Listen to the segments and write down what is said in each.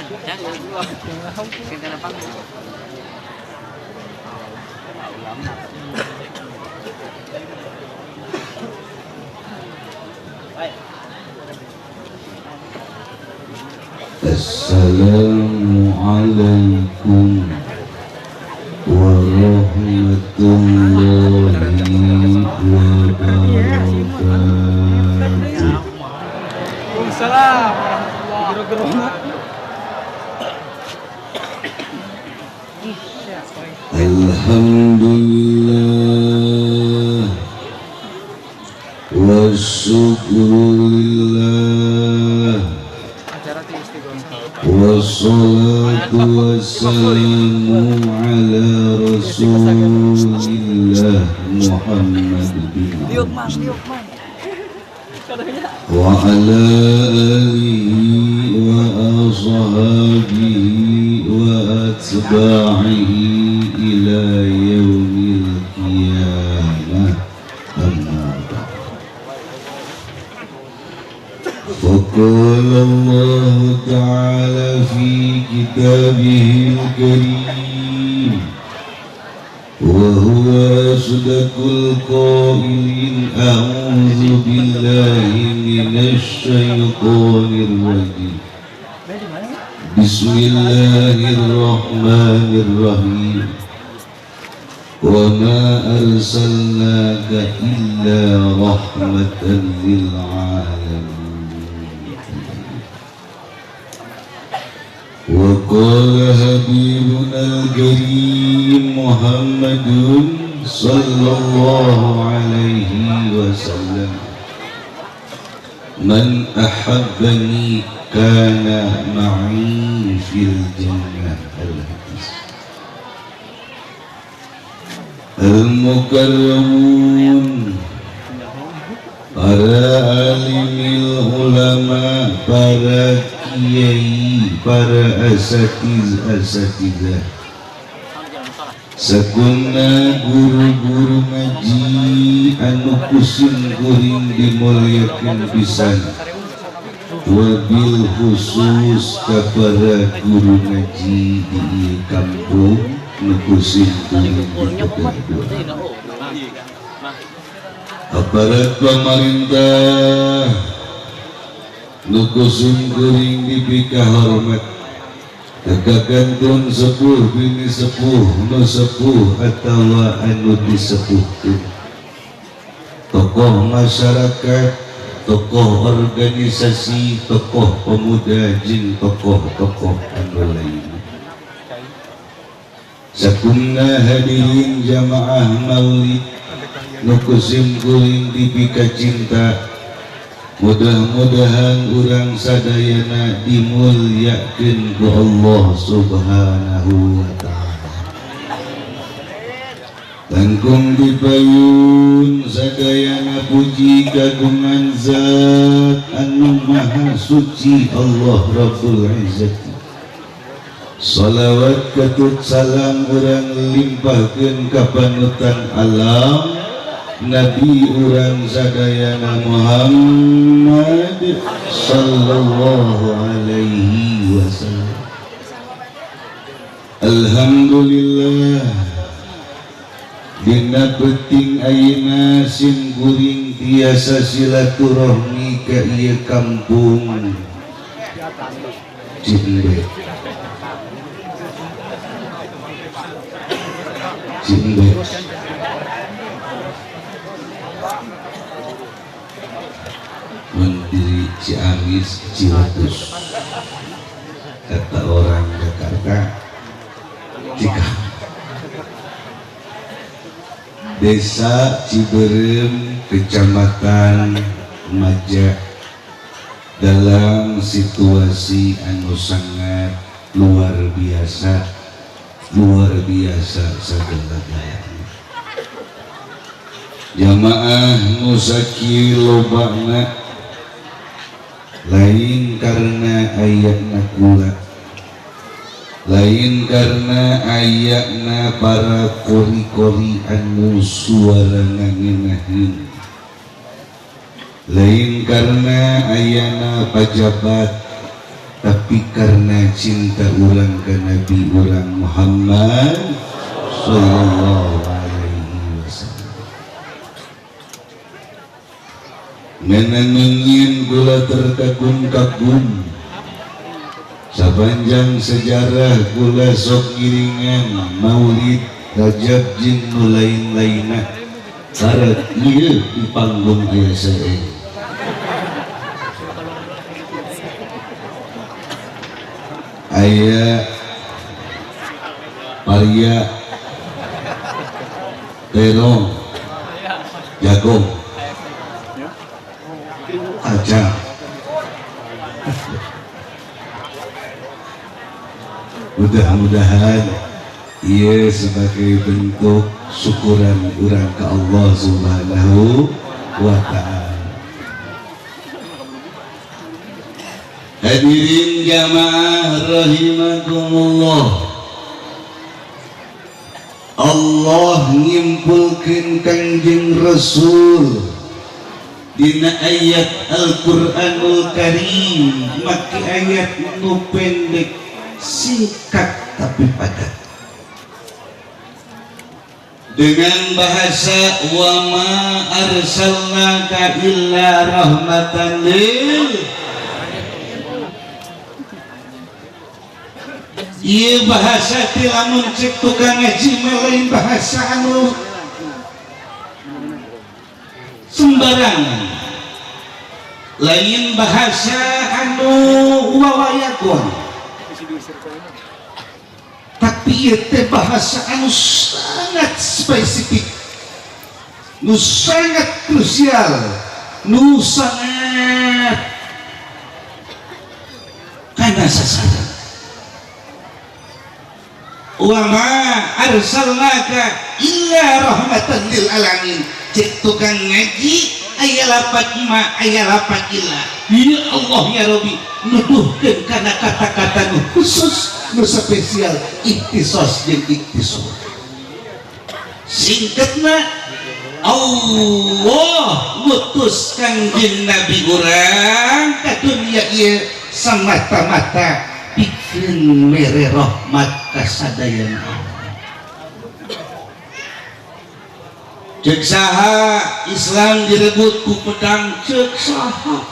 Assalamualaikum warahmatullahi wabarakatuh. Waalaikumsalam warahmatullahi. Alhamdulillah wa syukrulillah wassalatu wassalamu ala rasulillah Muhammad bin Abdullah wa ala alihi wa ashabihi wa atba'ihi ila yaumil qiyamah. Amma ba'd. Faqala Allah ta'ala fi kitabihil karim wa huwa asdaqul qailin, a'udzu billahi minasy syaithanir rajim. Bismillahirrahmanirrahim. Wa ma arsalnaka illa rahmatan lil alamin. Wa qala habibuna al-karim Muhammadun sallallahu alaihi wasallam, man ahabbani kana ma'i fil jannah. Al-hadis. Al-mukarramun, para alimil ulama, para kiai, para asatiz asatizah, sakunna guru-guru ngaji anu kusim kuring dimulyakeun pisan, wabil khusus ka para guru ngaji di kampung nu kusim kuring dipupuk. Aparat pemerintah nu kusim kuring dipikahormat, kagantun sepuh bini sepuh nu sepuh atawa anu disepuhkeun, tokoh masyarakat, tokoh organisasi, tokoh pemuda jeung tokoh-tokoh anu lain. Sakumna hadirin jamaah maulid nu kusim kuring dipika cinta, mudah-mudahan urang sadayana dimulyakeun ku Allah Subhanahu wa ta'ala. Langkung dipayun sadayana puji kagungan zat anu maha suci Allah Rabbul Izzati. Salawat ketut salam urang limpahkeun ka panutan alam Nabi urang sadayana Muhammad sallallahu alaihi wasallam. Alhamdulillah, dina peuting ayeuna sim kuring tiasa silaturahmi ka ieu kampung Cimbe. Cimbe. Menteri Ciamis Ciwatus, kata orang Jakarta Cika. Desa Ciberem, Kecamatan Maja, dalam situasi anu sangat luar biasa, luar biasa segala-galanya. Jamaah musaki lobana lain karena ayatna kula, lain karena ayatna para kori-kori anu suara ngangenaheun, lain karena ayana pajabat, Tapi karena cinta urang ke Nabi urang Muhammad sallallahu alaihi wasallam. Ngenengin gula terkagum-kagum sepanjang sejarah gula sok ngiringan Maulid Rajab jeung nu lain-lainna karek ieu di panggung aya sae. Aya paria terong jagung kacang. Mudah-mudahan ia sebagai bentuk syukuran urang ke Allah Subhanahu wa ta'ala. Hadirin jamaah rahimakumullah, Allah nyimpulkeun Kangjeng Rasul dina ayat Al-Qur'anul Karim, maki ayat nu pendek singkat tapi padat dengan bahasa wa ma arsalnaka illa rahmatan lil. Ieu bahasa teh lamun cek tukang ngaji mah lain bahasa anu sembarangan, lain bahasa anu wawayagon, tapi ieu teh bahasa anu sangat spesifik, nu sangat krusial, nu sangat kana sasaran. Wa ma arsalnaka illa rahmatan lil alamin. Cek tukang ngaji aya lapat ma aya lapat illa. Ya Allah ya Rabbi, nuduhkeun kana kata-kata nu khusus, nu spesial, ikhtisas jeung ikhtisas. Singkatna Allah ngutus Kangjeng Nabi urang ka dunia ieu semata-mata pikeun mere rahmat ka sadayana. Cek saha Islam direbut ku pedang, cek saha.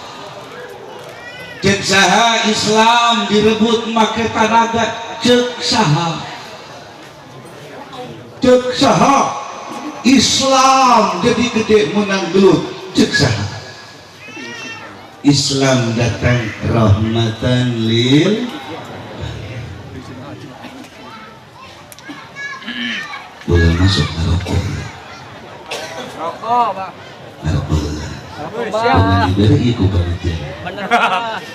Cek saha Islam direbut make tanaga, cek saha. Cek saha Islam jadi gede menang gelut, cek saha. Islam datang rahmatan lil. Boleh masuk ngerokok. Rokok, Pak. Ngerokok. Rokok, Pak. Diberi iku panitia. Bener, Pak.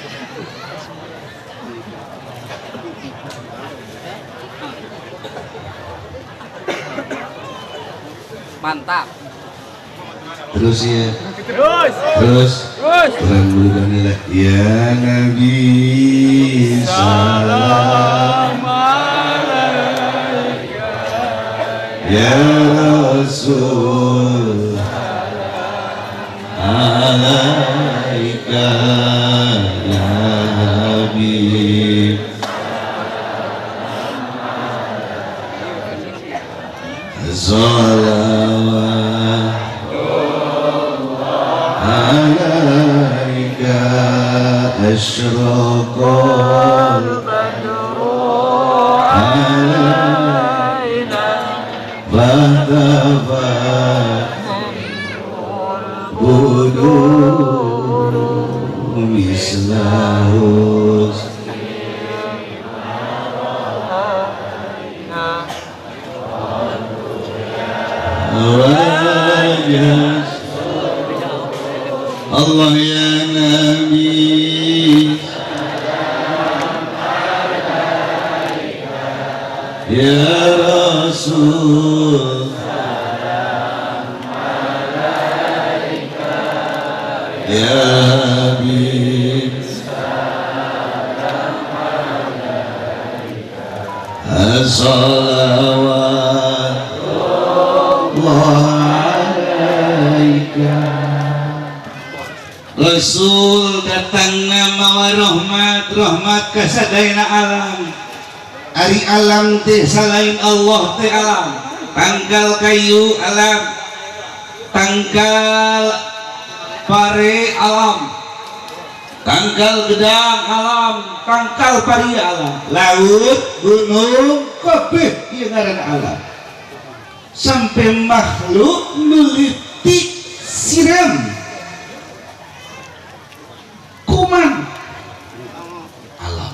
Mantap. Terus ya. Terus. Terus. Terus. Kurang dulu ya Nabi salam alaika ya Rasul alaika ya Habib salawat alaika asyraqal badru alaina fahtafat budur mislahus wajah Allah ya Nabi ya Rasul ya Habib as-salawat Allah alaika. Rasul datangna mawa rahmat, rahmat ka sadayana alam. Ari alam teh selain Allah teh alam. Tangkal kayu alam, tangkal pare alam, tangkal gedang alam, tangkal pari alam, laut, gunung, kabeh ieu ngaran alam. Sampai makhluk nuliti siram kuman alam.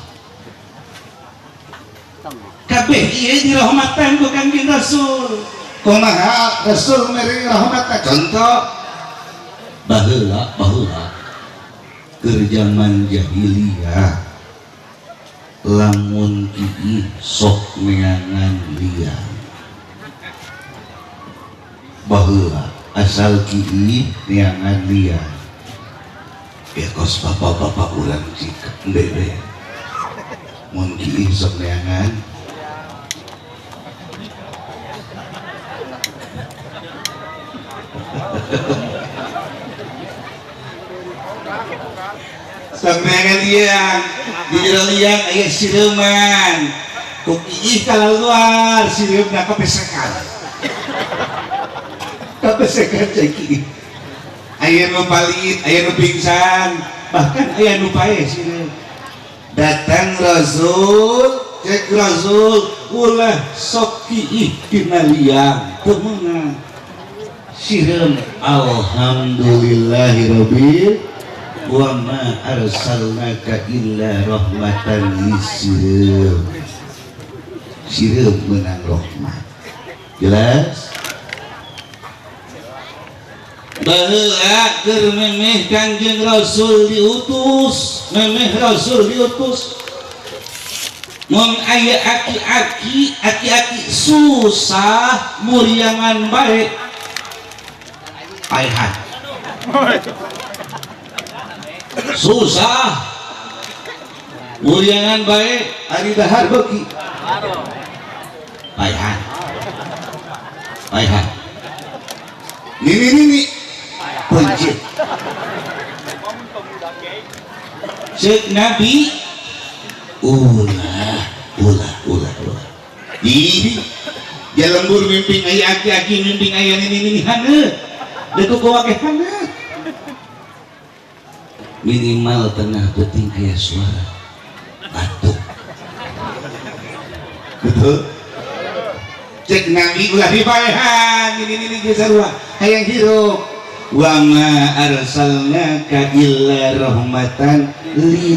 Kabeh ieu dirahmatan ku Kangjeng Rasul. Kumaha Rasul mere rahmat? Contoh baheula baheula keur zaman jahiliyah lamun kiih sok neangan liang. Baheula asal kiih neangan liang. Ya kos bapak-bapak urang cik bebe mun kiih sok neangan sok neangan liang di jero liang aya sireman ku kiih kalaluar sireumna kapesekan kapesekan cai kiih. Aya nu palit, aya nu pingsan, bahkan aya nu paeh sireum. Datang Rasul, cek Rasul, ulah sok kiih dina liang teu meunang. Sireum alhamdulillahirabbil wa ma arsalnaka illa rahmatan lisireum. Sireum meunang rahmat. Jelas? Baheula keur memeh Kangjeng Rasul diutus, memeh Rasul diutus. Mun aya aki-aki, aki-aki susah muriangan bae. Paehan. Susah muriangan bae ari dahar beuki. Paehan. Paehan. Nini nini pencit. Cek Nabi ulah ulah ulah ulah. Ih, dia lembur mimpin aya aki-aki mimpin aya nini nini haneut. Deuk ku wake haneut. Minimal tengah peuting aya suara batuk. Betul? Cek Nabi ulah dipaehan nini nini geus sarua hayang hirup. Wa ma arsalnaka illa rahmatan lil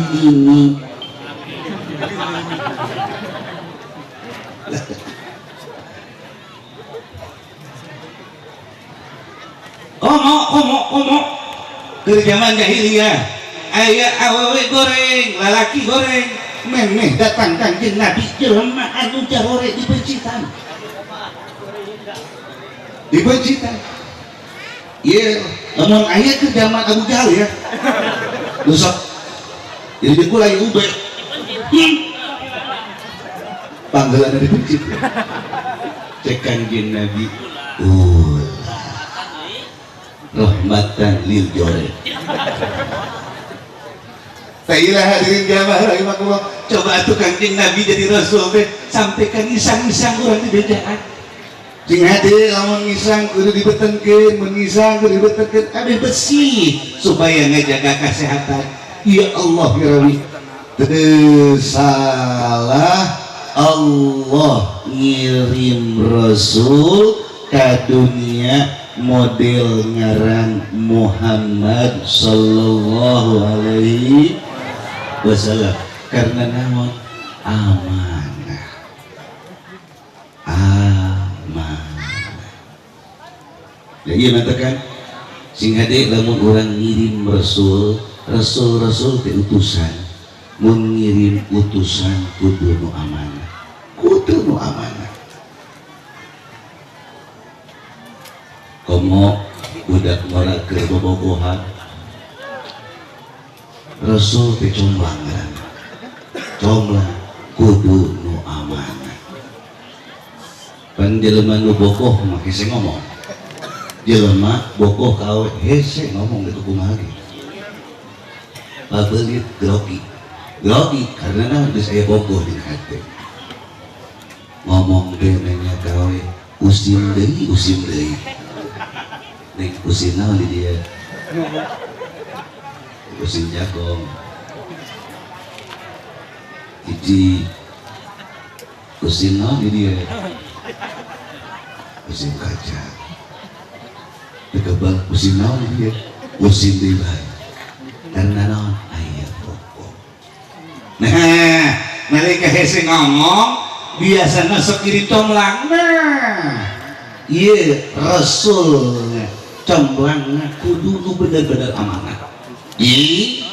Komo komo komo keur zaman jahiliyah aya awewe goreng, lalaki goreng, memeh datang Kangjeng Nabi jelema anu jarore dipencitan. Dipencitan. Iya, lamun aya ke zaman Abu Jahal ya. Besok jadi dengkul lagi ube. Panggilan dari pencit. Cek Kangjeng Nabi, ulah rahmatan lil jore. Tailah hadirin jamaah rahimakumullah. Coba atuh Kangjeng Nabi jadi rasul teh sampai kan isang-isang urang di bejaan. Cing hade lamun ngisang kudu dibetenkeun, mun ngisang kudu dibetenkeun kabeh besi supaya ngajaga kesehatan. Ya Allah ya Rabbi. Teu salah Allah ngirim rasul ka dunia model ngaran Muhammad sallallahu alaihi wasallam karena naon amanah. Amanah. Jadi matakan sing hade lamun urang ngirim rasul, rasul-rasul teh utusan. Mun ngirim utusan kudu nu amanah. Kudu nu amanah. Komo budak ngora keur bobogohan. Rasul teh comblang ngaranna. Comblang kudu nu amanah. Pan jelema nu bogoh mah hese ngomong. Jelema bogoh ka awe hese ngomong gitu kumaha ge. Pabelit grogi. Grogi karena naon geus aya bogoh dina hate. Ngomong ge nanya gawe usim deui usim deui. Nek usim naon di dieu? Usim jagong. Hiji usim naon di dieu? Usim kaca. Tekebal usim naon di dieu? Usim deui bae. Karena naon aya bogoh. Nah, nalika hese ngomong biasana sok kiri comlang. Nah, ieu rasul comblangna kudu nu bener-bener amanah. Ih,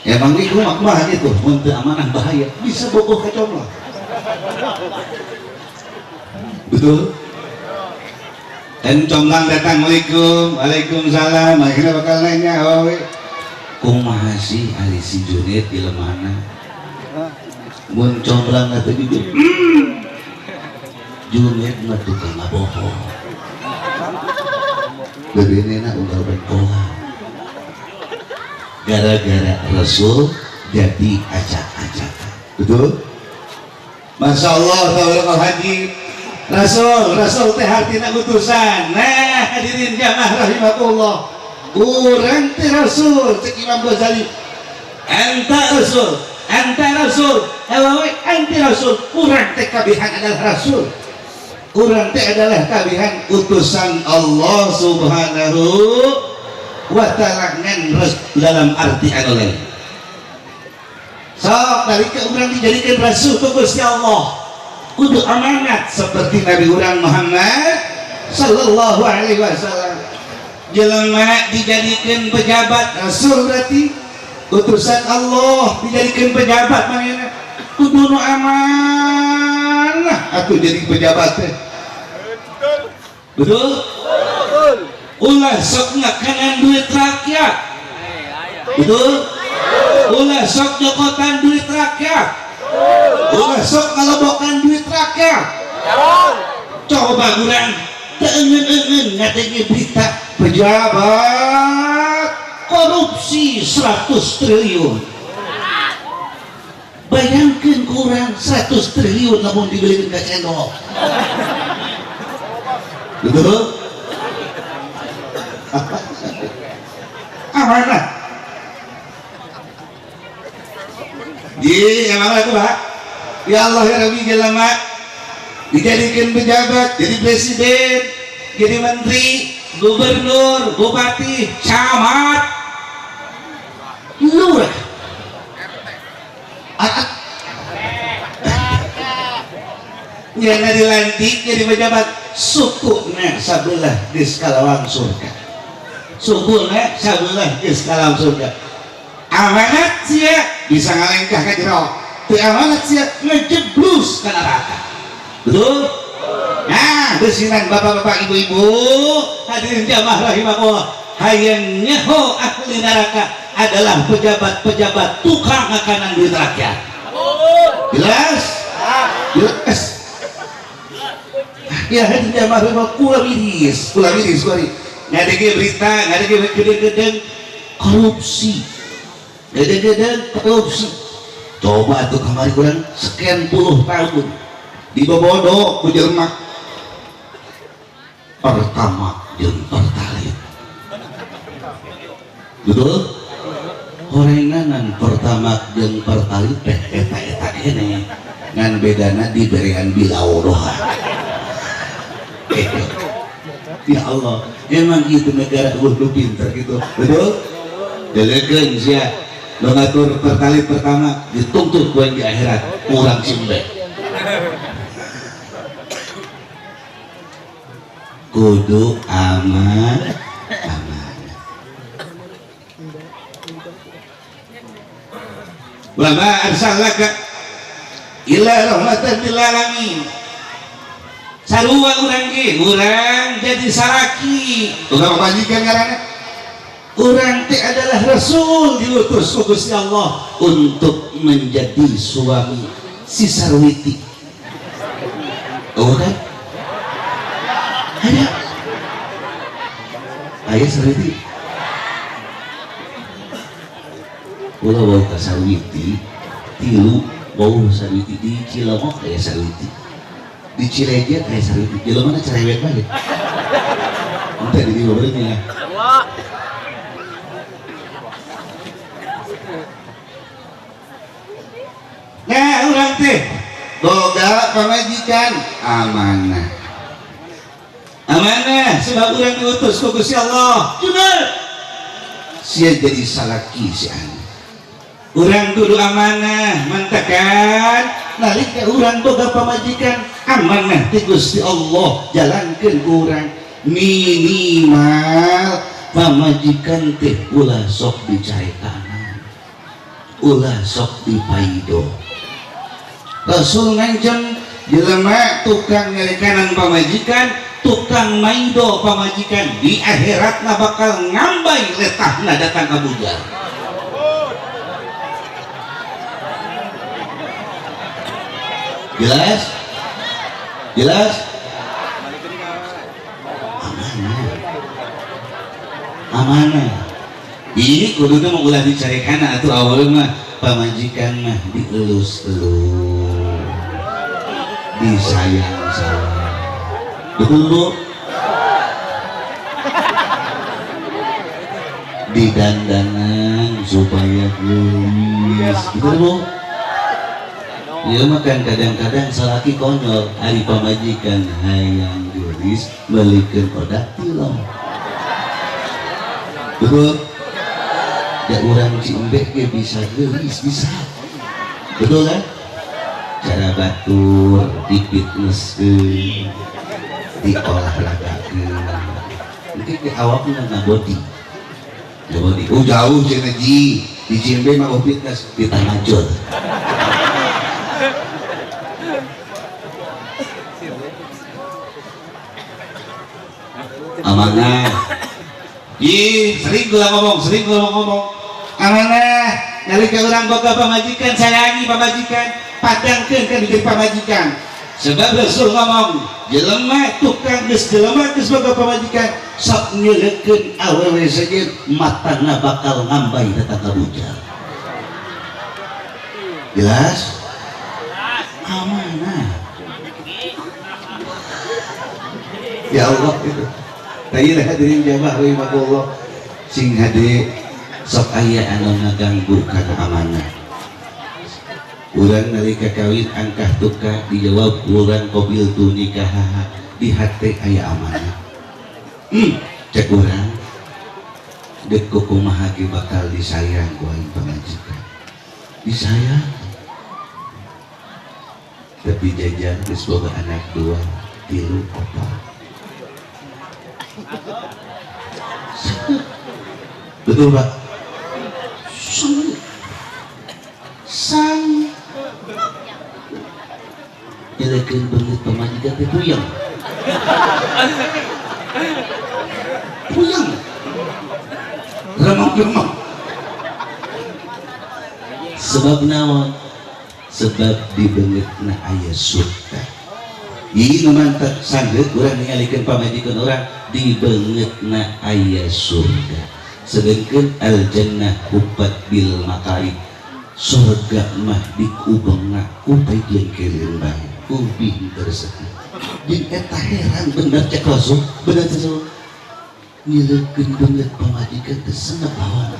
emang ieu kumaha gitu, mun teu amanah bahaya, bisa bogoh ka comblang. Betul? Dan comblang datang, waalaikum, waalaikumsalam, akhirnya bakal nanya, oh, kumaha sih ari si Junid di lemana? Mun comblang atau jujur, Junid mah tukang ngabohong. Bebenena unggal bentolan. Gara-gara Rasul jadi acak-acakan. Betul? Masya Allah, tabarakallah haji. Rasul, Rasul teh hartina utusan. Nah, hadirin jamaah rahimakumullah. Urang teh Rasul, cek Imam Ghazali. Anta Rasul, anta Rasul, hawawe anti Rasul. Urang teh kabihan adalah Rasul. Urang teh adalah kabihan utusan Allah Subhanahu wa ta'ala ngan dalam arti anu lain. Sok dari ke urang dijadikan rasul ku Gusti Allah. Kudu amanat seperti Nabi urang Muhammad sallallahu alaihi wasallam. Jelema dijadikan pejabat rasul berarti utusan Allah dijadikan pejabat manehna kudu nu amanah atuh jadi pejabat teh. Betul? Ulah sok ngakanan duit rakyat. Betul? Ulah sok nyokotan duit rakyat. Ulah sok ngalebokan duit rakyat. Coba urang teu eungeun-eungeun ngadenge berita pejabat korupsi 100 triliun. Bayangkan kurang 100 triliun lamun dibelikan ke cendol. Betul? Amanah. Iya, amanah itu Pak. Ya Allah ya Rabbi jelema dijadikan pejabat, jadi presiden, jadi menteri, gubernur, bupati, camat, lurah. Yang dilantik jadi pejabat sukuna sabelah geus kalawang surga. Sukuna sabelah geus kalawang surga. Amanat sia bisa ngalengkah ka jero. Teu amanat sia ngejeblus ka neraka. Betul? Nah, besinan bapak-bapak ibu-ibu hadirin jamaah rahimakumullah, hayang nyaho ahli neraka adalah pejabat-pejabat tukang makanan duit rakyat. Jelas? Jelas. Ya hadirin jamaah rahimakumullah, kula miris, kula miris kula. Ngadege berita, ngadege gede-gede korupsi. Gede-gede korupsi. Coba tuh kamari kurang sekian puluh tahun di Bobodo ku jelema pertama jeung pertalite. Betul? Horenganan pertama jeung pertalite teh eta-eta kene ngan bedana diberian bilau doha. Ya Allah, emang gitu negara udah pinter gitu. Betul? Jagakeun sia nu ngatur pertalite pertama dituntut ku di akhirat kurang simbe. Kudu aman aman. Wa ma arsalnaka illa rahmatan lil alamin. Sarua urang ge, urang jadi salaki. Urang pamajikan ngaranna. Urang teh adalah rasul diutus ku Gusti Allah untuk menjadi suami si Sarwiti. Oh kan? Aya. Aya Sarwiti. Kula wau ka Sarwiti tilu wau Sarwiti di Cilongok aya Sarwiti di Cilejet aya Sarwiti jelema mana cerewet bae ente di dieu berarti ya. Nah urang teh boga pamajikan amanah amanah sebab urang diutus ku Gusti Allah bener sia jadi salaki si anu urang kudu amanah mantakan nalika urang boga pamajikan amanah ti Gusti Allah jalankeun urang minimal pamajikan teh ulah sok dicaretanan ulah sok dipaido. Rasul ngancam jelema tukang nyarekanan pamajikan tukang maido pamajikan di akhiratna bakal ngambai letahna datang ka bujar. Jelas? Jelas? Amanah. Amanah. Ini kuduna mah ulah dicarekan atuh awal mah pamajikan mah dielus-elus. Disayang-sayang. Betul Bu? Didandanan supaya geulis. Betul Bu? Ya makan kadang-kadang salaki konyol ari pamajikan hayang geulis meulikeun odak tilong. Betul? Ya urang Cimbek ge bisa geulis bisa. Betul kan? Cara batur di fitnesskeun, di olahragakeun. Engke ge awakna ngabodi. Ngabodi. Oh jauh cenah ji, di Cimbek mah fitness di Tanajol. Amanah. Ih, sering gua ngomong, Amanah, nalika urang boga pamajikan, sayangi pamajikan, padangkeun kan jadi pamajikan. Sebab Rasul ngomong, jelema tukang geus jelema geus boga pamajikan, sok nyeurekeun awewe sejen matana bakal ngambay datang ka bujar. Jelas? Amanah. Ya Allah itu. Tadi hadirin jamaah rahimakumullah sing hade sok aya anu ngaganggu kana amanah. Urang nalika kawin angkah tukah dijawab urang qabil tu nikah di hate aya amanah. Cek urang deuk kumaha ge bakal disayang ku aing pamajikan. Disayang. Tapi jajan geus boga anak 2, 3, 4. Betul Pak? Sang nyelekeun beungeut pamajikan teh puyeng. Puyeng. Remuk-remuk. Sebab naon? Sebab di beungeutna aya surga. Ieu nu mantep sanggeut urang ningalikeun pamajikan urang di beungeutna aya surga. Sedengkeun al jannah hubat bil makari. Surga mah dikubengna ku bagian keureun bae, ku pinter rezeki. Jeung eta heran bener cek Rasul, bener cek Rasul. Nyileukeun beungeut pamajikan teh senep hawana.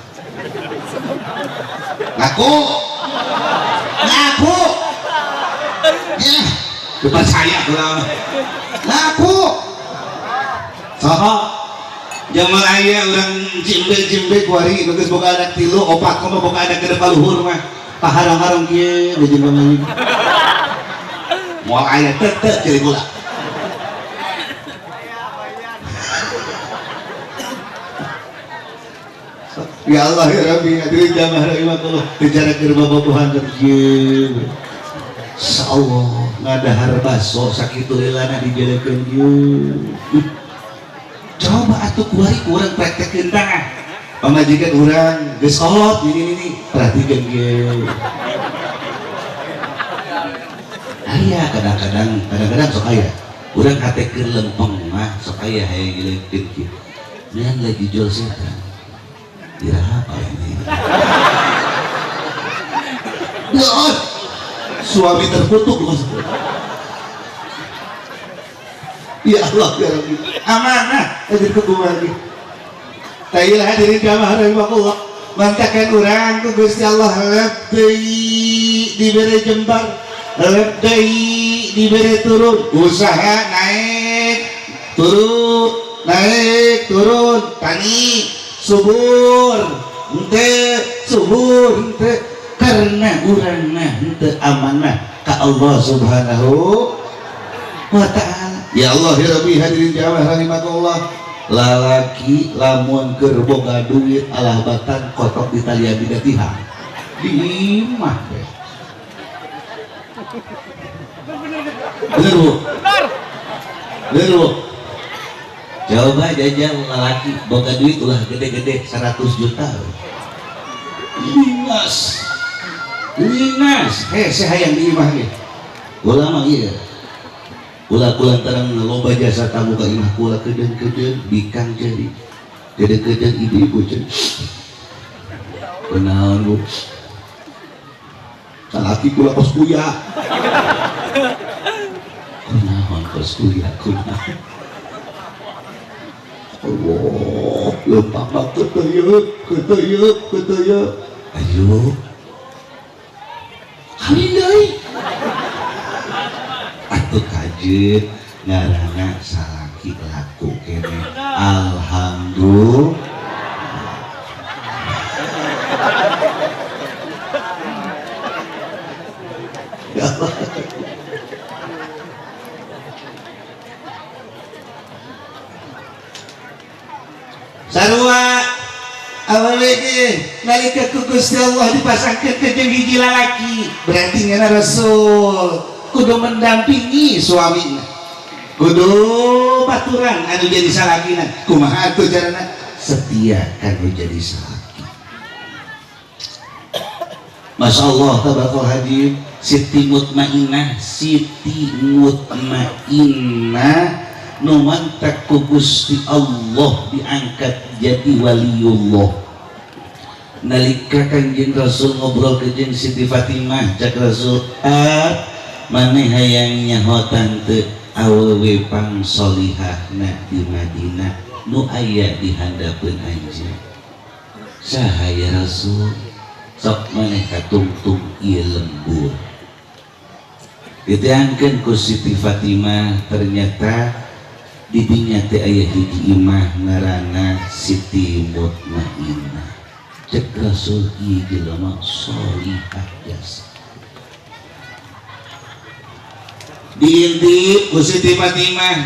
Ngaku. Ngaku. Ya, percaya kula. Ngaku. Saha? Jamal aya urang cimbe-cimbe kuari nu geus boga anak 3, 4 mah boga anak gede paluhur mah. Paharang-harang kieu jeung pamajikan. Moal aya teu ceuli kula. Ya Allah ya Rabbi, hadirin jamaah rahimakumullah, bicara keur bababuhan kieu. Insyaallah ngadahar baso sakitu lelana dijelekeun kieu. Coba atuh kuari urang praktekeun tah. Pamajikan urang geus kolot ini ini perhatikeun kieu. Aya kadang-kadang sok aya. Urang hatekeun lempeng mah sok aya hayang jelekeun kieu. Ngan lagi jual setan. Iraha apa ini? Ya, suami terkutuk lu. Ya Allah ya Rabbi. Amanah hadir ku lagi. Tailah hadirin jamaah rahimakumullah. Mantakan urang ku Gusti Allah lebih diberi jembar, lebih diberi turun, usaha naik, turun, naik, turun, tani, subur, henteu, subur, henteu, karena urangna henteu amanah ka Allah Subhanahu wa ta'ala. Ya Allah ya Rabbi hadirin jamaah rahimakumullah. Lalaki lamun keur boga duit alah batan kotok di talian dina tihang. Di imah teh. Bener Bu? Bener Bu? Coba jajal lalaki boga duit ulah gede-gede 100 juta. Lingas. Lingas. Hese hayang di imah ge. Ulah mah ieu. Ulah kulantaran loba jasa tamu ka imah kula kedeung-kedeung bikang jadi. Kedeung-kedeung ibu-ibu jadi. Kunaon Bu? Salaki kula kos kuya. Kunaon kos kuya kunaon. Allah, lempang keteyeup, keteyeup, keteyeup. Ayo. Kawin deui. Atuh kajeun ngaranna salaki laku kene. Alhamdulillah. Ya Allah. Sarua awewe ge nalika ku Gusti Allah dipasangkeun ke jeung hiji lalaki, berarti ngana Rasul kudu mendampingi suamina, kudu baturan anu jadi salakina. Kumaha atuh carana? Setia kanu jadi salaki. Masya Allah tabarakallah haji Siti Mutmainah, Siti Mutmainah nu mantak ku Gusti Allah diangkat jadi waliullah. Nalika Kanjeng Rasul ngobrol ke jeung Siti Fatimah, cak Rasul, "Ah, maneh hayang nyaho tante awewe pangsolihahna di Madinah nu aya di handapeun anjeun." Saha ya Rasul? Sok maneh katungtung ieu lembur. Diteangkeun ku Siti Fatimah, ternyata didinya teh aya hiji imah ngaranna Siti Mutmainah. Cek Rasul ieu jelema solihah jasa. Diintip ku Siti Fatimah,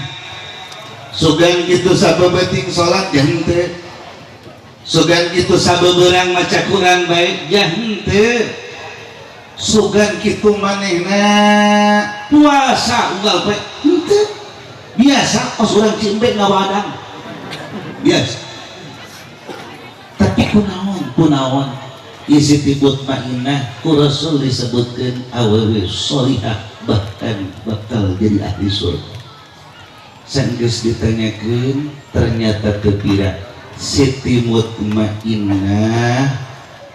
sugan kitu sabebeting salat ya henteu, sugan kitu sabeberang maca Quran bae ya henteu, sugan kitu manehna puasa unggal poe henteu. Biasa kos urang Ciembe ngawadang biasa, tapi kunaon kunaon ieu Siti Mutmainah ku Rasul disebutkeun awewe solihah bahkan bakal jadi ahli surga. Sanggeus ditanyakeun ternyata teu pira Siti Mutmainah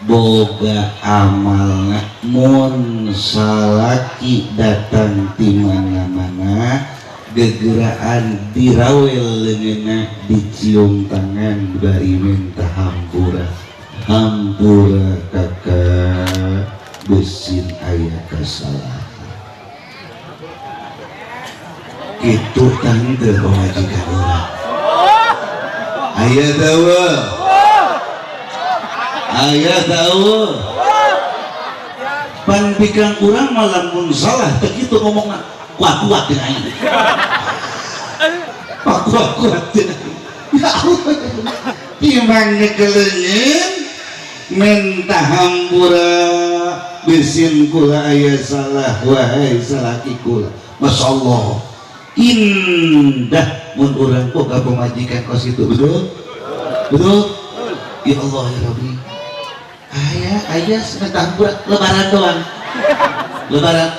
boga amalna mun salaki datang ti mana-mana gegeraan dirawel leungeunna dicium tangan bari minta hampura, hampura kakak besin aya kasalahan. Kitu tante pamajikan urang aya tahu, aya tahu pan pikang urang malah mun salah teu kitu ngomongna, kuat-kuat dina aing, kuat-kuat dina aing. Ya Allah, timang ngekeleungeun minta hampura besin kula aya salah wahai salaki kula. Masya Allah indah mun urang boga pamajikan kos itu. Betul betul. Ya Allah ya Rabbi, aya aya minta hampura lebaran doang, lebaran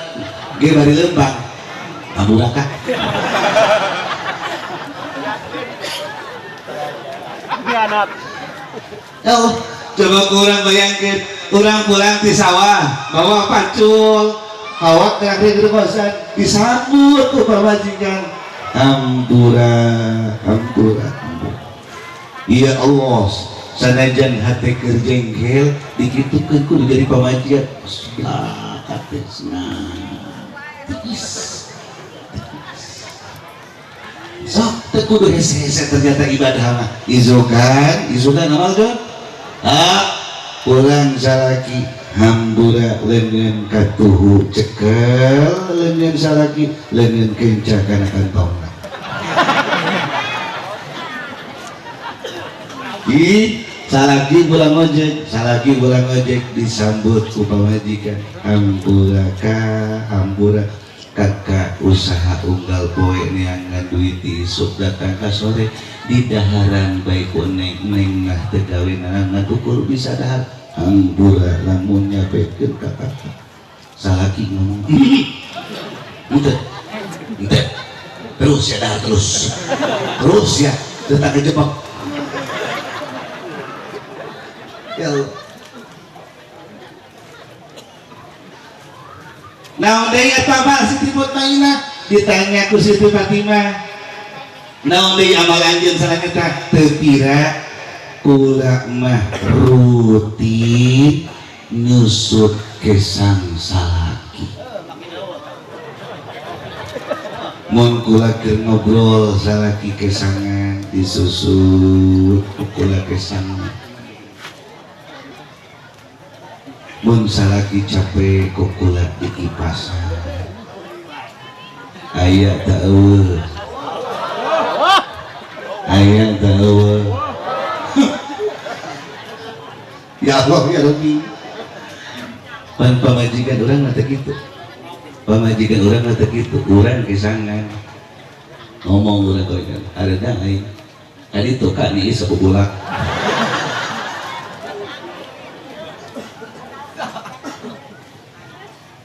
ge bari lembang hampura kah. Ini anak. Ya Allah, coba kurang bayangkan Urang pulang di sawah bawa pacul awak terakhir di kosan disambut ku pamajikan hampura hampura. Ya Allah sanajan hate keur jengkel dikitukeun kudu jadi pamajikan sebelah katesna tiis sok teu kudu hese-hese ternyata ibadah mah izukan izukan amal kan ah pulang salaki hambura leungeun katuhu cekel leungeun salaki leungeun kenca kana kantongna. Ih, salaki pulang ojek disambut ku pamajikan hampura ka hampura kakak usaha unggal poe neangan duit isuk datang ka sore di daharan bae ku neng neng nah teu gawe ngan ukur bisa dahar hampura lamun nyapekeun ka kakak salaki ngomong henteu henteu terus ya dahar terus terus ya teu tak kejebak. Ya Allah. Naon deui eta amal Siti Mutmainah ditanya ku Siti Fatimah. Naon deui amal anjeun salanyeta teu pira kula mah rutin nyusut kesang salaki. Mun kula keur ngobrol salaki kesangan disusut kula kesangan. Mun salaki capek kukulat di kipasan aya teu eueuh aya teu eueuh. Ya Allah ya Rabbi pan pamajikan urang mah teu kitu pamajikan urang mah teu kitu urang kesangan ngomong urang kan areuna aing tadi tukak nih sabubulak.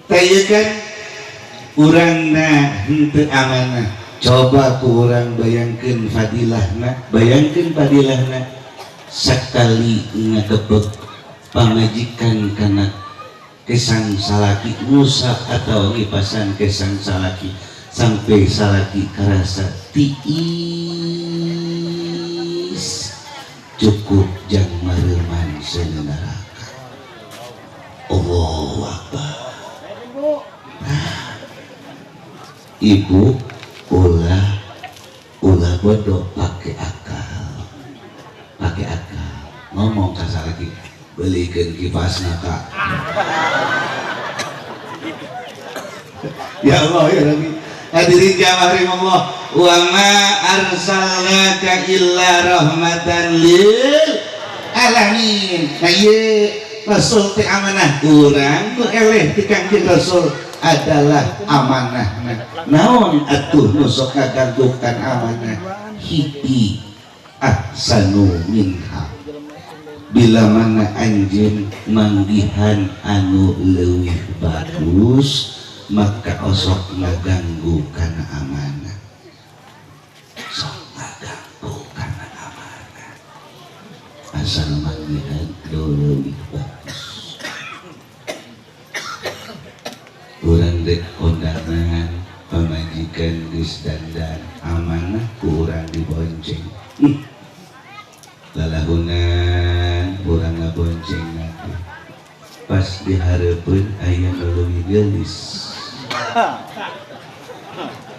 Taya kan urangna henteu amanah. Coba ku urang bayangkeun fadilahna, bayangkeun fadilahna sakali ngagepek pamajikan kana kesang salaki ngusap atau ngipasan kesang salaki sampai salaki karasa tiis cukup jang mareuman seuneu neraka. Allahu Akbar. Ibu ulah ulah bodoh pakai akal pakai akal ngomong kasar lagi belikan kipasna kak. Ya Allah ya Rabbi. Hadirin jamaah rahimallah wa ma arsalnaka illa rahmatan lil alamin. Nah ieu Rasul teh amanah urang nu eleh ti Kangjeng Rasul adalah amanah. Naon atuh nu sok ngaganggukan amanah hiji ahsanu minha bila mana anjeun manggihan anu leuwih bagus maka osok ngaganggu kana amanah sok ngaganggu kana amanah asal manggihan leuwih bagus. Urang dek kondangan pamajikan geus dandan amanah ku urang dibonceng lalahunan urang ngabonceng nanti pas dihareupeun aya nu leuwih geulis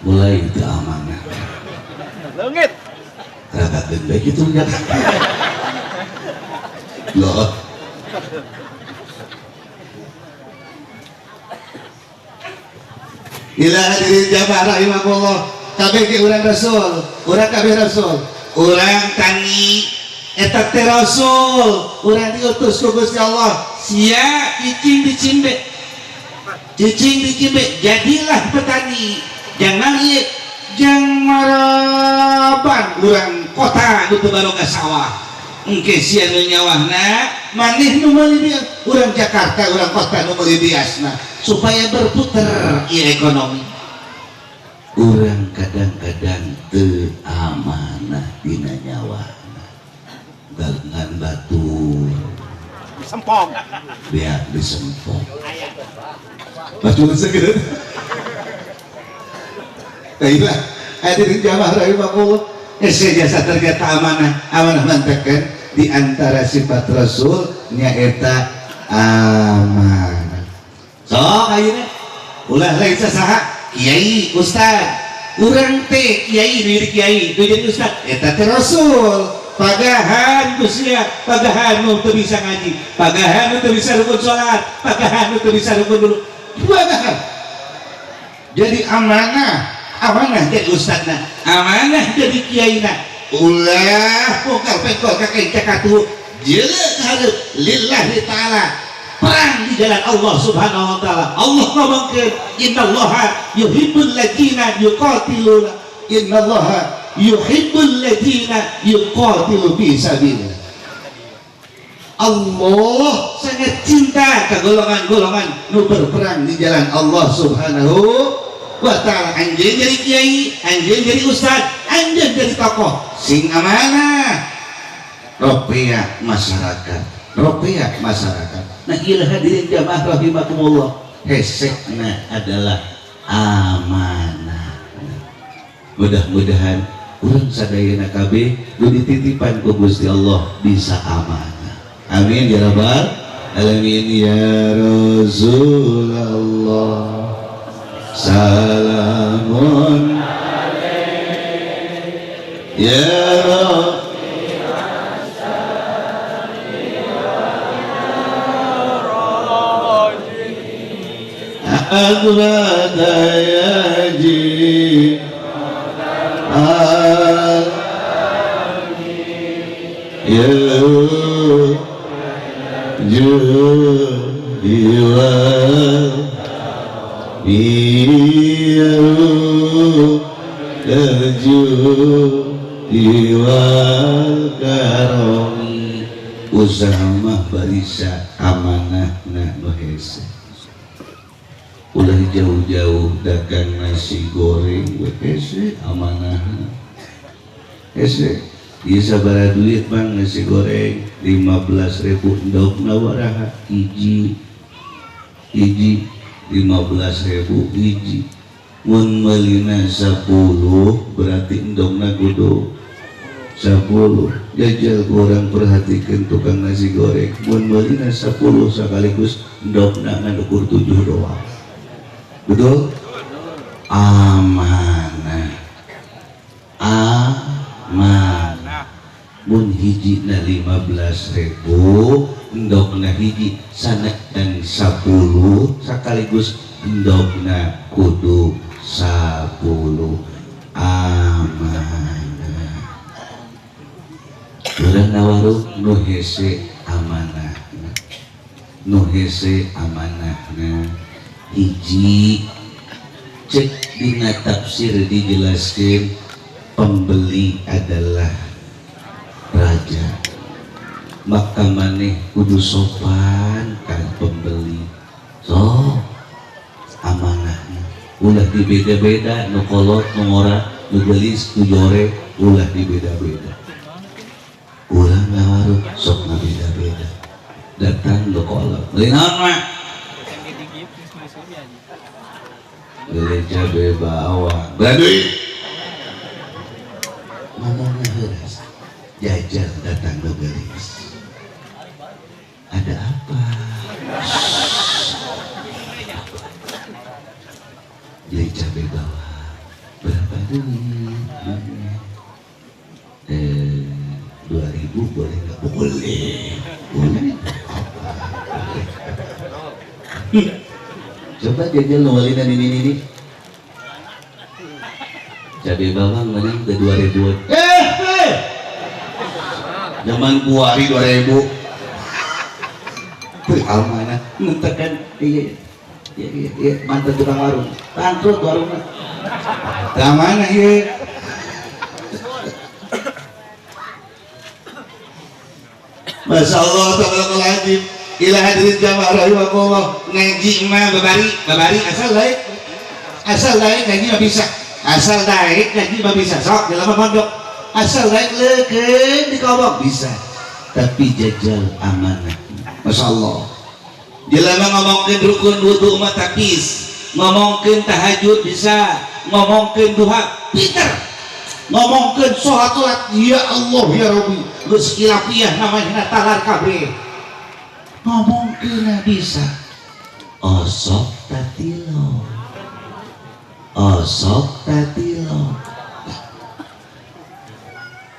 mulai teu amanah leungit ragakeun bae kitu nya loh. Ila hadirin jamaah rahimakumullah kabeh ge urang rasul urang kabeh rasul urang tani eta teh rasul urang diutus ku Gusti Allah sia cicing dicimbe cicing dicimbe jadilah petani jangan ieu jang maraban urang kota nu teu baroga sawah engke sia nu nyawahna maneh nu meuli bias urang Jakarta urang kota nu meuli biasna supaya berputar ieu ekonomi. Urang kadang-kadang teu amanah dina nyawahna galengan batur. Sempong. Biar disempong. Bacul segera. Baiklah, hadirin jamaah rahimakumullah. Hese jasa ternyata amanah, amanah mantekan di antara sifat Rasul nyaeta amanah. Sok ayeuna ulah lain sasaha kiai ustad urang teh kiai nu jadi kiai nu jadi ustad eta teh Rasul. Pagahan ku sia, pagahan nu teu bisa ngaji, pagahan nu teu bisa rukun salat, pagahan nu teu bisa rukun dulu. Pagahan. Jadi amanah, amanah jadi ustadna, amanah jadi kiaina. Ulah pokal pekol kakek cakatu jeuleuh hareup lillahi ta'ala. Perang di jalan Allah Subhanahu wa taala. Allah ngomongkeun innallaha yuhibbul ladzina yuqatiluna, innallaha yuhibbul ladzina yuqatilu fi sabilillah. Allah sangat cinta ke golongan-golongan nu berperang di jalan Allah Subhanahu wa taala. Anjeun jadi kiai, anjeun jadi ustad, anjeun jadi tokoh sing amanah. Ropiah masyarakat, ropiah masyarakat. Nah, ieu hadirin jamaah rahimakumullah, hesekna adalah amanah. Mudah-mudahan urang sadayana kabeh nu dititipan ku Gusti Allah bisa amanah. Amin ya rabbal alamin. Ya Rasulullah salamun ya Rabb Azrada ya ji al ya jiwa diwal karomi usaha mah barisa amanah na nu hese. Ulah jauh-jauh dagang nasi goreng we hese amanah hese. Ieu sabaraha duit bang nasi goreng 15.000 endogna waraha hiji hiji 15.000 hiji. Mun meulina 10 berarti endogna kudu 10. Jajal kurang perhatikan tukang nasi goreng mun meulina 10 sekaligus endogna ngan ukur 7 doang. Betul? Amanah. Amanah. Mun hiji na 15.000 endogna hiji sana dan 10 sekaligus endogna kudu 10. Amanah. Urang ngawarung nu hese amanah. Nu hese amanahna hiji. Cek dina tafsir dijelaskeun pembeli adalah raja, maka maneh kudu sopan kan pembeli. So amanahna ulah dibeda-beda nu kolot nu ngora nu geulis nu jore ulah dibeda-beda. Urang ngawarung sok ngabeda-beda datang nu kolot beli naon mak beli cabe bawang berduit ngomongnya heuras jajal datang nu geulis ada apa beli cabe bawang berapa duit 2.000 boleh nggak? Boleh, boleh. Apa? Boleh. Coba jajal nuwalinan ini. Cabe bawang menang ke 2.000. Zaman kuari 2.000. Tuh amanah ngentekan iya iya mantan tukang warung. Bangkrut warungnya. Amanah iya. Masya Allah tabarakallah. Ila hadirin jamaah rahimakumullah. Ngaji mah babari, babari asal daek. Asal daek ngaji mah bisa. Asal daek ngaji mah bisa. Sok jelema pondok. Asal daek leukeun di kobok bisa. Tapi jajal amanah. Masya Allah. Jelema ngomongkeun rukun wudu mah tapis, ngomongkeun tahajud bisa, ngomongkeun duha pinter, ngomongkeun sholat ya Allah ya Rabbi geus khilafiah namanya talar kabeh, ngomongkeun bisa osok tatilo, osok tatilo,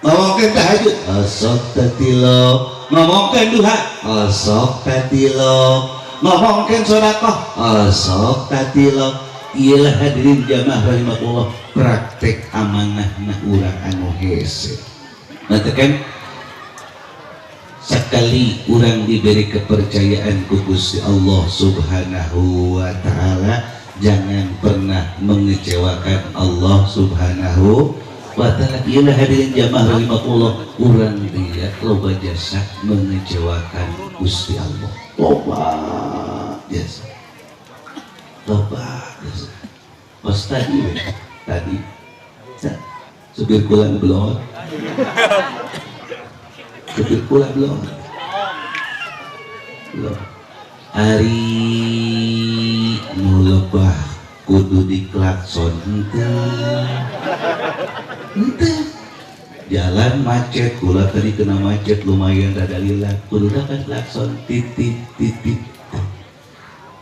ngomongkeun tahajud osok tatilo, ngomongkeun duha osok tatilo, ngomongkeun sedekah osok tatilo. Iyalah hadirin jamaah rahimakumullah, praktek amanahna urang anu hese. Nanti kan sekali urang diberi kepercayaan ku Gusti Allah Subhanahu wa taala, jangan pernah mengecewakan Allah Subhanahu wa taala. Iyalah hadirin jamaah rahimakumullah, urang dia loba jasa mengecewakan Gusti Allah. Loba jasa. Loba jasa. Pas tadi supir kula belum. Supir kula belum. Belum. Ari nu lebah kudu diklakson henteu. Henteu. Jalan macet, kula tadi kena macet lumayan rada lila, kudu kan klakson titik titik.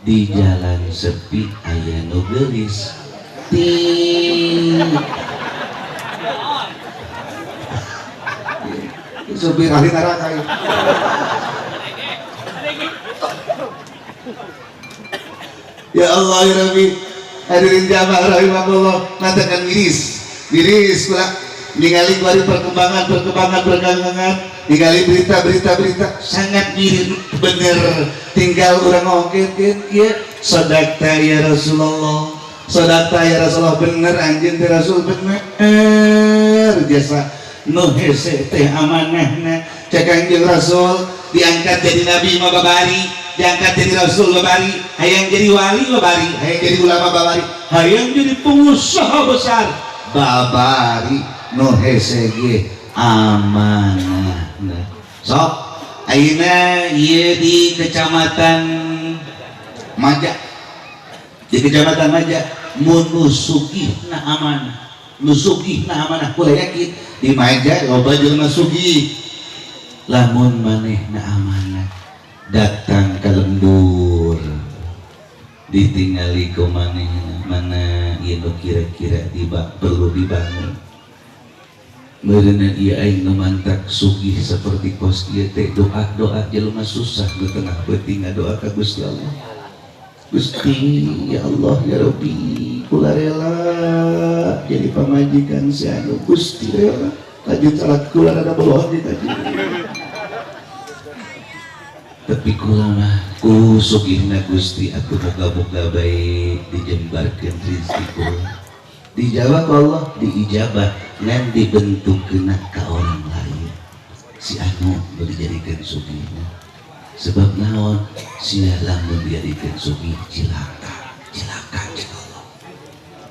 Di jalan sepi aya nu geulis. Ting. Supir ahli neraka. Ya Allah ya Rabbi, hadirin jamaah rahimakumullah, matakan miris, miris pula ningali bari perkembangan, ningali berita sangat miris bener. Tinggal urang ngomongkeun kieu, sadaqta ya Rasulullah, sadaqta ya Rasulullah, bener anjeun teh Rasul bener jasa nu hese teh amanahna. Cek Kanjeng Rasul diangkat jadi nabi mah babari, diangkat jadi rasul babari, hayang jadi wali babari, hayang jadi ulama babari, hayang jadi pengusaha besar babari, nu hese ge amanahna. Sok ayeuna ieu di Kecamatan Maja, di Kecamatan Maja mun nu sugihna amanah, nu sugihna amanah, kula yakin di Maja loba jelema sugih. Lamun manehna amanah datang ke lembur ditingali ku manehna mana ieu nu kira-kira perlu dibangun. Meureunna ieu aing nu mantak sugih seperti kos ieu teh doa-doa jelema susah di tengah peuting ngadoa ka Gusti Allah. Gusti ya Allah ya Rabbi, kula rela jadi pamajikan si anu, Gusti rela tajud salat kula rada bohong di tajud. Tapi kula mah ku sugihna Gusti atuh moga-moga bae dijembarkeun rezeki kula. Dijawab Allah, diijabah ngan dibentukkeun ka orang lain. Si anu nu dijadikeun sugihna. Sebab naon sia lamun dijadikeun sugih cilaka, cilaka cek Allah.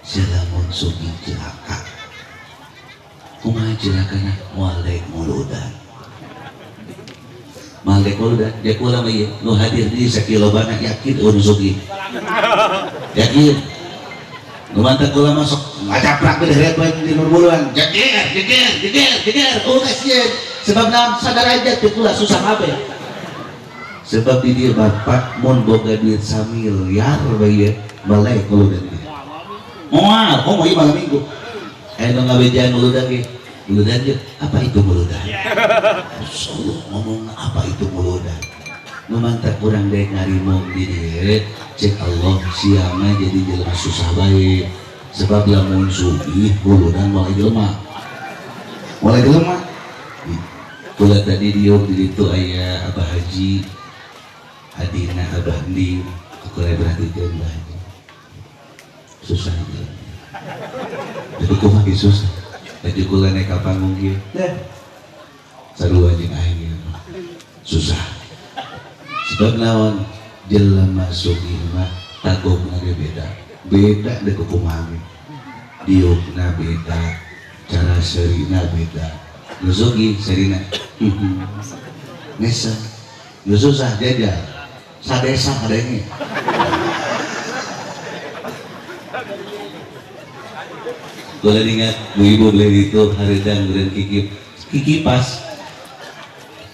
Sia lamun sugih cilaka. Kumaha cilakana? Moal daek muludan. Moal daek muludan, dia kula mah ieu nu hadir di sakilobana yakin eueuh sugih. Yakin. Nu mantak kula masuk ngacaprak beureut bae di nur buluan. Jeger, jeger, jeger, jeger. Oh kasihan. Sebab naon sadar aja teh kula susah kabeh. Sebab di dia bapak mun boga duit samiliar bae melek muludan dia. Moal, oh ieu malam minggu. Aya nu ngabejaan muludan ge. Muludan ge, apa itu muludan? Masyaallah ngomong apa itu muludan. Nu mantak urang deui ngarimong di dieu, cek Allah siama jadi jelema susah bae. Sebab lamun sugih muludan moal jelema. Moal jelema. Kula tadi diuk di ditu aya Abah Haji adina Abah Ndi, aku perhatikan Abah Haji susah jalan. Jadi kumaha ge susah. Baju kula naik ka panggung kieu dah sarua jeung aing susah. Sebab naon jelema sugih mah tagogna ge beda, beda deui kumaha ge, diukna beda, cara seurina beda. Nu sugih seurina nesa Nu susah jajal. Sadesa kadenge. Boleh ingat bu ibu beli itu haridang beureun kiki kiki pas.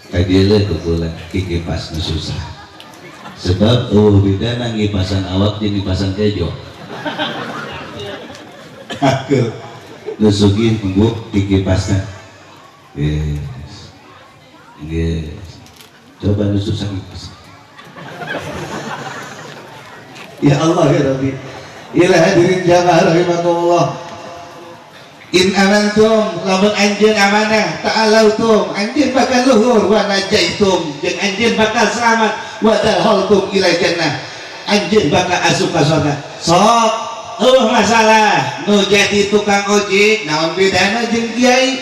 Tadi leuh kukula kiki pas nu susah. Sebab eueuh bidana ngipasan awak jeung ngipasan kejo. Akeu nu sugih mengguk kiki pasna. Yes. Yes. Coba nu susah ngipas. Ya Allah ya Rabbi. Ila hadirin jamaah rahimakumullah. In amantum lamun anjeun amanah ta'alautum anjeun bakal luhur wa najaitum jeung anjeun bakal selamat wa dalhaltum ila jannah anjeun bakal asup ka surga. Sok eueuh masalah nu jadi tukang ojek naon bedana jeung kiai,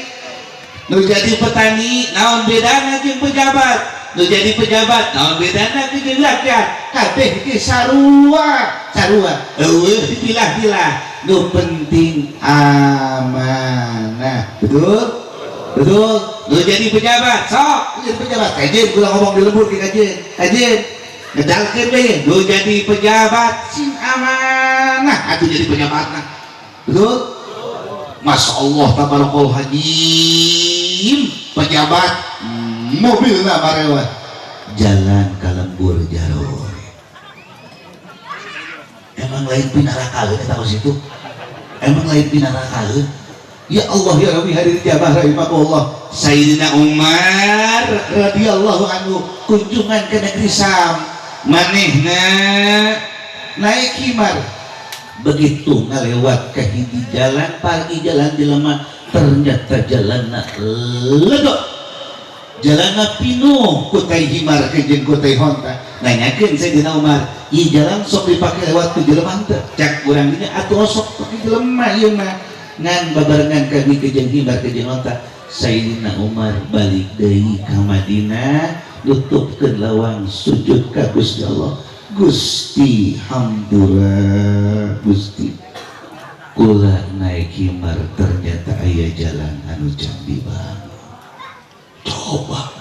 nu jadi petani naon bedana jeung pejabat, nu jadi pejabat naon bedana jeung rakyat, kabeh ge sarua sarua eueuh dipilah-pilah. Nu penting amanah. Betul? Betul? Nu jadi pejabat sok jadi pejabat kajeun kula ngomong di lembur ge kajeun kajeun ngedalkeun we nu jadi pejabat sing amanah atuh jadi pejabatna. Betul? Masya Allah tabarakallah hajim pejabat mobilna marewah jalan ka lembur jarur. Emang lain pinarakaeun eta kos itu? Emang lain pinarakaeun? Ya Allah ya Rabbi hadirin jamaah rahimakumullah. Sayyidina Umar radhiyallahu anhu kunjungan ke negeri Sam, manehna naik himar. Begitu ngalewat ke hiji jalan pagi jalan jelema ternyata jalanna ledok. Jalanna pinuh ku tai himar jeung ku tai honta. Nanyakeun Sayyidina Umar, ieu jalan sok dipake lewat ku jelema henteu? Cak urang dinya atuh sok pake jelema ieu mah. Ngan babarengan kami ke jeung himar ke jeung honta. Sayyidina Umar balik deui ka Madinah, nutupkeun lawang sujud ka Gusti Allah. Gusti hampura Gusti. Kula naik himar ternyata aya jalan anu can dibangun. Coba,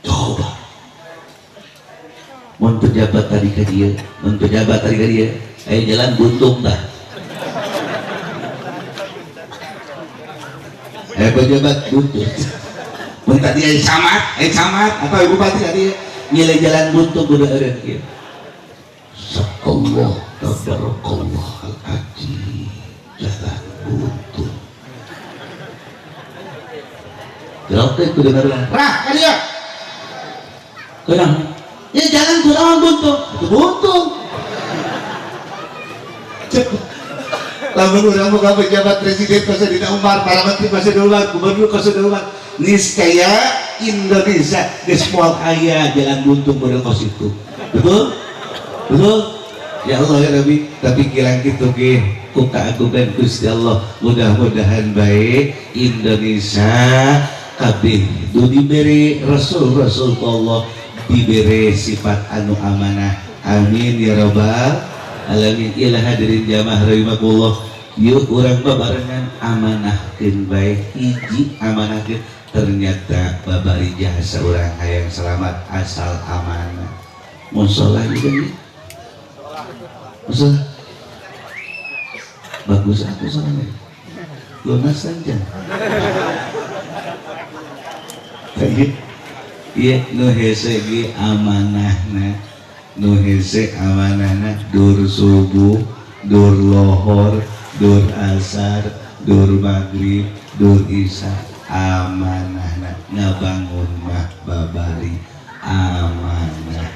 coba. Mun pejabat tadi ka dieu, mun pejabat tadi ka dieu, aya jalan buntung tah. Aya pejabat buntung. Mun tadi aya camat atau bupati tadi nilai jalan buntung kudu eureun kieu. Allah tabarakallah al-aji jalan buntung. Gerok kudu ngarulang. Rah ka dieu. Kunaon? Ya jalan kunaon buntung? Itu buntung. Lamun urang boga pejabat presiden Sayyidina Umar, para menteri Sayyidina Umar, gubernur Sayyidina Umar, niscaya Indonesia geus moal aya jalan buntung model kos itu. Betul? Betul? Ya Allah ya Rabbi, tapi kirang kitu ge ku kaagungan Gusti Allah, mudah-mudahan baik Indonesia kabeh du dibere rasul-rasul Allah dibere sifat anu amanah. Amin ya rabbal alamin. Ila hadirin jamaah rahimakumullah, yuk urang babarengan amanahkeun bae hiji amanahkeun ternyata babari jasa urang hayang selamat asal amanah. Musola juga nih, musola bagus aku soalnya lunas saja. Iya nu hese ge amanahna, nu hese amanahna dur subuh, dur lohor, dur asar, dur maghrib, dur isya amanahna ngabangun mah babari amanahna.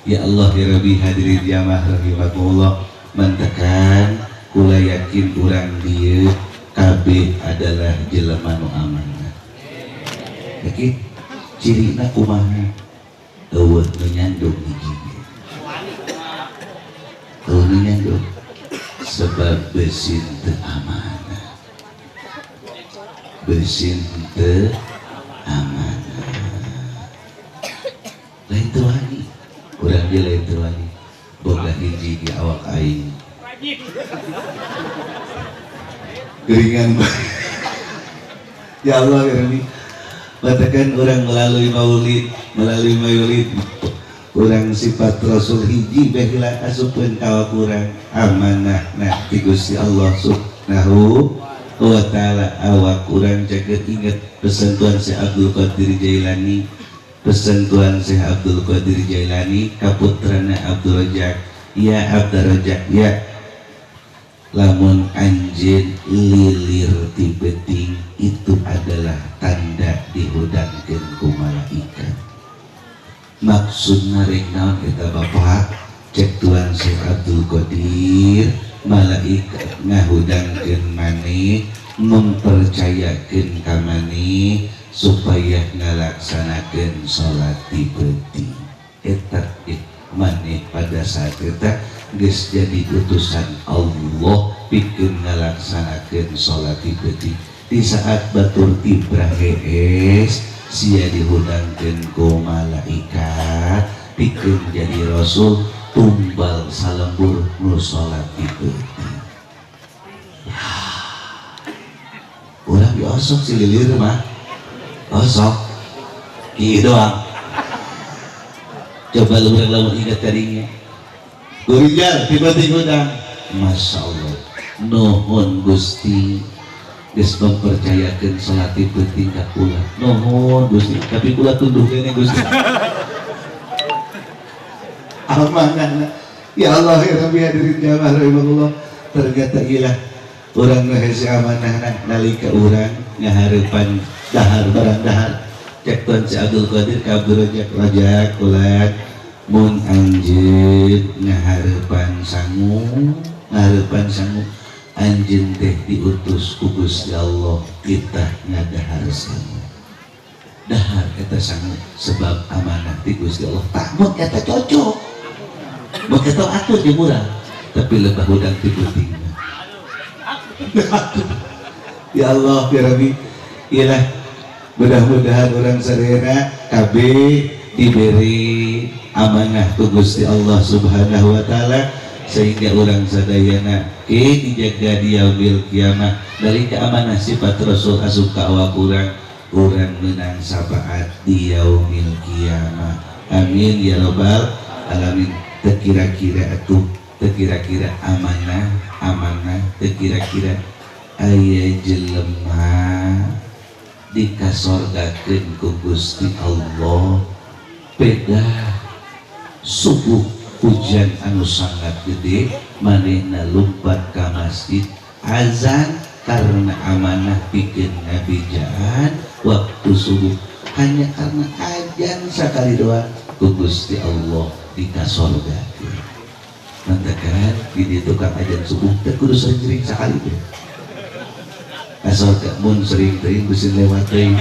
Ya Allah ya Rabbi hadirin jamaah rahimakumullah, mentekan kula yakin urang dieu kabeh adalah jelema nu amanah. Yakin? Cirina kumaha? Eueuh nu nyandung hiji. Eueuh nu nyandung sebab beusin teu amanah. Beusin teu amanah. Lain teu wani. Urang ge lain teu wani. Boga hiji di awak aing. Geringan bae. Ya Allah ya Rabbi. Katakan orang melalui maulid, melalui maulid orang sifat Rasul hiji baheula asupkeun ka urang amanah nah ti Gusti Allah Subhanahu wa taala. Awak urang jaga ingat pesan Tuhan Syekh Abdul Qadir Jailani, pesan Tuhan Syekh Abdul Qadir Jailani ka putrana Abdul Rajak, ya Abdul Rajak ya lamun anjeun lilir ti beuting itu adalah tanda dihudangkeun ku malaikat. Maksudna rek naon eta bapak? Cek Tuhan Syekh Abdul Qadir, malaikat ngahudangkeun maneh, mempercayakeun ka maneh supaya ngalaksanakeun salat di beuting. Eta maneh pada saat eta geus jadi utusan Allah pikeun ngalaksanakeun salat di beuting. Di saat batur tibrah hees sia dihudangkeun ku malaikat pikeun jadi rasul tumbal salembur nu salat di beuting. Urang diosok si lilir mah osok kieu doang. Coba lu urang lamun ingat tadinya gurijal tiba-tiba hudang, Masya Allah nuhun Gusti geus mempercayakeun salat di beuting ka kula, nuhun Gusti tapi kula tunduh keneh Gusti. Amanah ya Allah ya Rabbi hadirin jamaah rahimahullah. Ternyata ilah urang nu hese amanahna nalika urang ngahareupan dahar barang dahar. Cek Tuhan Si Abdul Qadir ka Abdul Rajak, Rajak ulah mun anjeun ngahareupan sangu, ngahareupan sangu anjeun teh diutus ku Gusti Allah kita ngadahar sangu. Dahar eta sangu sebab amanah ti Gusti Allah. Tak mun eta cocok. Mun eta atuh jeung urang, tapi lebah hudang ti beuting. Ya Allah ya Rabbi, iyalah mudah-mudahan orang sadayana kabeh diberi amanah ku Gusti Allah Subhanahu wa taala sehingga orang sadayana dijaga di yaumil kiamah dari keamanah sifat Rasul asup ka awak urang, urang menang syafaat di yaumil kiamah. Amin ya robbal alamin. Teu kira-kira atuh, teu kira-kira amanah, amanah teu kira-kira aya jelema dikasorgakeun ku Gusti Allah beda subuh hujan anu sangat gede manehna lumpat ka masjid azan karena amanah pikeun ngabijaan waktu subuh hanya karena azan sakali doang ku Gusti Allah dikasorgakeun. Mangkakan di tukang azan subuh teu kudu sering-sering sakali teh asal mun sering teuing bisi lewat teuing.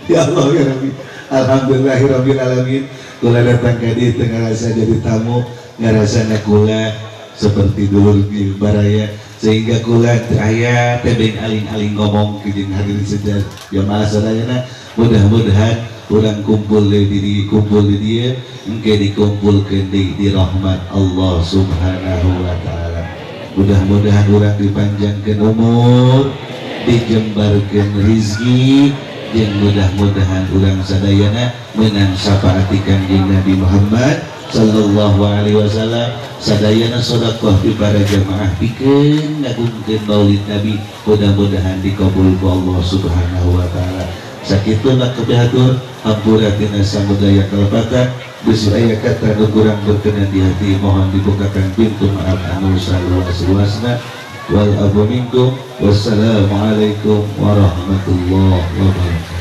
Ya Allah ya Rabbi, alhamdulillahirabbil alamin. Kula datang ka dieu teu ngarasa jadi tamu, ngarasana kula seperti dulur di baraya sehingga kula teu aya teh aling-aling ngomong ke jeung hadirin sejar jamaah sadayana. Mudah-mudahan urang kumpul di diri, kumpul di dieu engke dikumpulkeun di rahmat Allah Subhanahu wa taala. Mudah-mudahan urang dipanjangkeun umur, dijembarkeun rizki, jeung mudah-mudahan urang sadayana menang syafaat Kanjeng Nabi Muhammad sallallahu alaihi wasallam. Sadayana sedekah di para jamaah pikeun ngagungkeun maulid Nabi, mudah-mudahan dikabul ku Allah Subhanahu wa taala. Sakitu nak kebihatur hampura tina samudaya kalepatan bisi aya kata nu kurang berkenan di hati, mohon dibukakan pintu maaf anu saluas-luasna. Wal afu minkum. Wassalamualaikum warahmatullahi wabarakatuh.